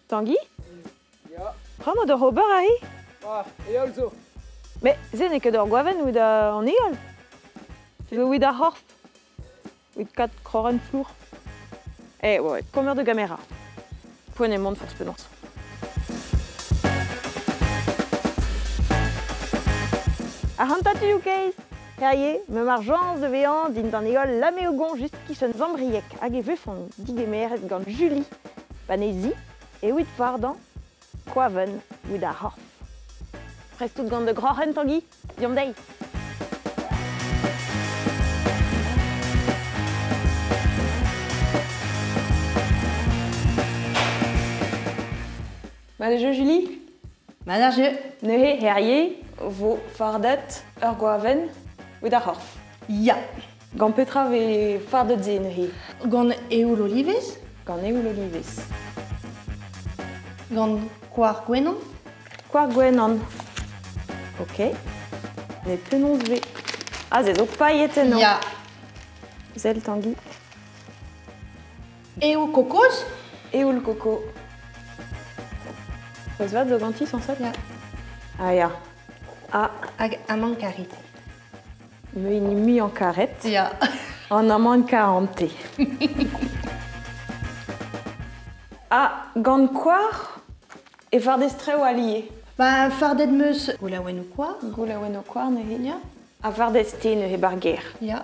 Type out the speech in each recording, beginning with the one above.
Tangi? Ya. Pramañ d'oc'h ober aze? Ah, heol zo. Mais se n'eo ket ur gwavenn evit an heol. Zo evit ar c'horf. Evit kat kroc'hen flour. Eh, ouais, combien de caméra. Poent eo mont forzh penaos. Ac'hanta tuioù keizh! Herie, meump ar chañs da vezañ dindan heol Lameogon just kichen Sant-Brieg hag e vefont digemeret gant Julie Panezi evit fardañ koaven evit ar c'horf. Prest out gant da groc'hen, Tangi? Deomp dezhi! Mat eo Julie? Mat ar jeu. Neuze, herie, vo fardet ur goavenn evit ar c'horf. Ya. Gant petra vez fardet se neuze? Gant eoul olivez. Gant eoul olivez. Gant koar gwenan. Koar gwenan. Ok. Mais penaos vez Ah, se zo pailhet eno. Ya. Sell Tangi. Eoul kokoz. Eoul koko. C'hwezh vat zo ganti sañset? Ya. Ah ya. Ah. Hag amann karité. Me hini muiañ karet. Ya. An amann karante. Ah, gant koar e fardez traoù alies. Ba, fardet 'meus goulaouennoù koar. Goulaouennoù koar neuze. Ya. Ha fardez te neuze ba'r gêr. Ya.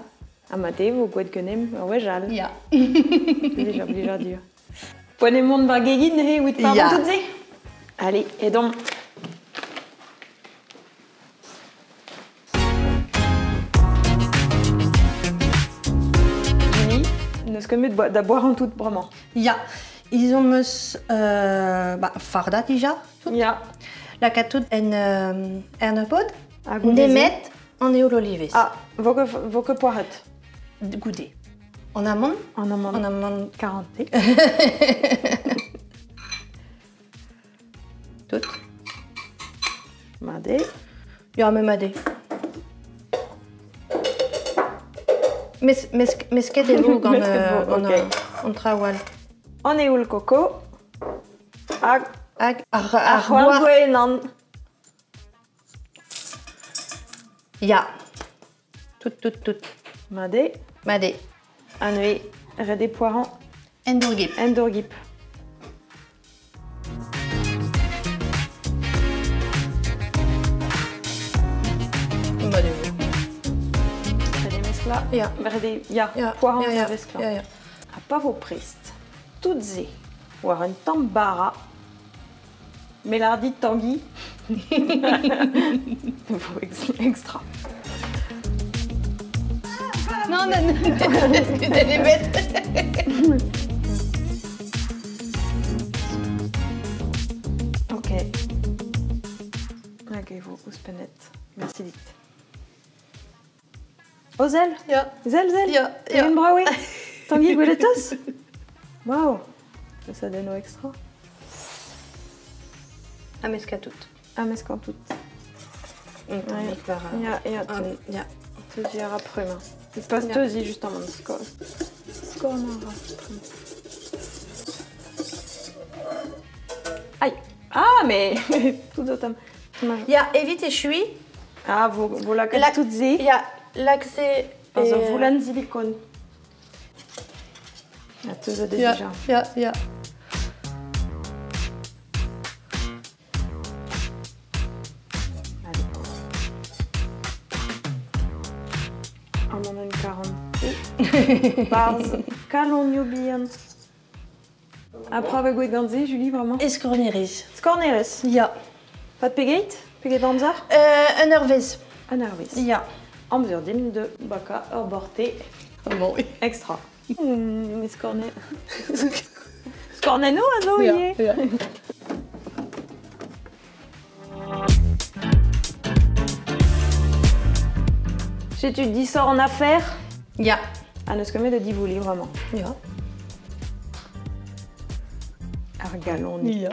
Ha ma devo gwet ganemp ur wech all. Ya. Blij blijadur. Poent eo mont war gegin neuze evit fardañ Ya. tout se? Allez, edomp. Julie, n'eus ket met da boar an tout bremañ. Ya. Izomp eus ba, fardañ dija, tout. Ya. Lakaat tout en, en ur pod. Ha goude-se? Nemet an eoul olivez. Ah, vo ket, vo ket poaret. Goude. An amann. An amann. An amann. Karante. Tout. Mat eo. Ya, me mat eo. Mes, mes, mesket e vo gant, Mesket vo, gant ok. an traoù all. An eoul koko. Hag Hag ar, ar ar goar. c'hoar-gwenan. Ya. Tout, tout, tout. Mat eo. Mat eo. Ha neuze, ret eo poarañ En dourgip. en dourgip. Mat eo. Ret eo mesklañ. Ya. Ret eo, ya, Ya, poarañ ya, ya, ha mesklañ. ya, ya. Ha pa vo prest, tout se war un tamm bara, me lâr dit Tanguy, vo extra. Non, non, non, elle est bête. Ok. Hag e vo ouzhpennet. Merci dit. Oh, sell Ya. Sell, sell Ya, ya. Pegen brav eo Tanguy, gwelet 'teus Waouh Ça donne au extra. Ha meskañ tout. Ha meskañ tout. Un tammig war Ya, ya, Ah, ya. Teuziñ a ra prum. Pas teuziñ justement, skornañ a ra prum. Aïe Ah, mais tout zo tamm. Ya, evit echuiñ. Ah, vo, vo lakaet tout se. Ya, lak-se. Dans ur voulenn silikon. Ha teuzet eo dija. Ya, ya. Allez. Amañ en 40. Barzh kalonioù bihan. Ha brav eo gwelet gant se, Julie, vraiment? Eskornerez. Skornerez? Ya. Pad pegeit? Pegeit amzer? Un eurvezh. Un eurvezh. Ya. Amzer dimp de bakañ ur borte Bon, oui. extra. Skorne... Skornennoù a zo ivez. Ya. Setu disoc'h an afer? Ya. Ha n'eus ket met da divouliñ vraiment. Ya. Ar galonig. Ya.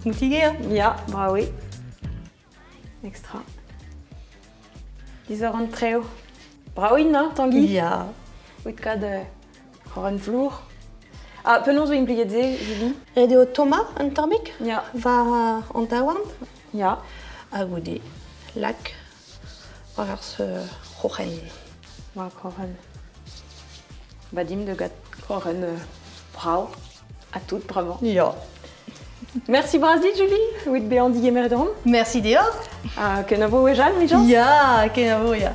Moutigé, hein? Ya, brav eo. Extra. Disoc'h an traoù. Brav int, hein, Tangi? Ya. Evit kad c'horen flour. Ha penaos zo impliget se, Julie? Ret eo tommañ un tammig war an daouarn. Ha goude lak war ar c'hroc'hen. War kroc'hen. Ba dimp da gat kroc'hen brav ha tout bremañ. Ya. Merci bras dit, Julie, evit bezañ digemeret Merci deoc'h. Ha kenavo wech all, 'michañs? Ya, kenavo, ya.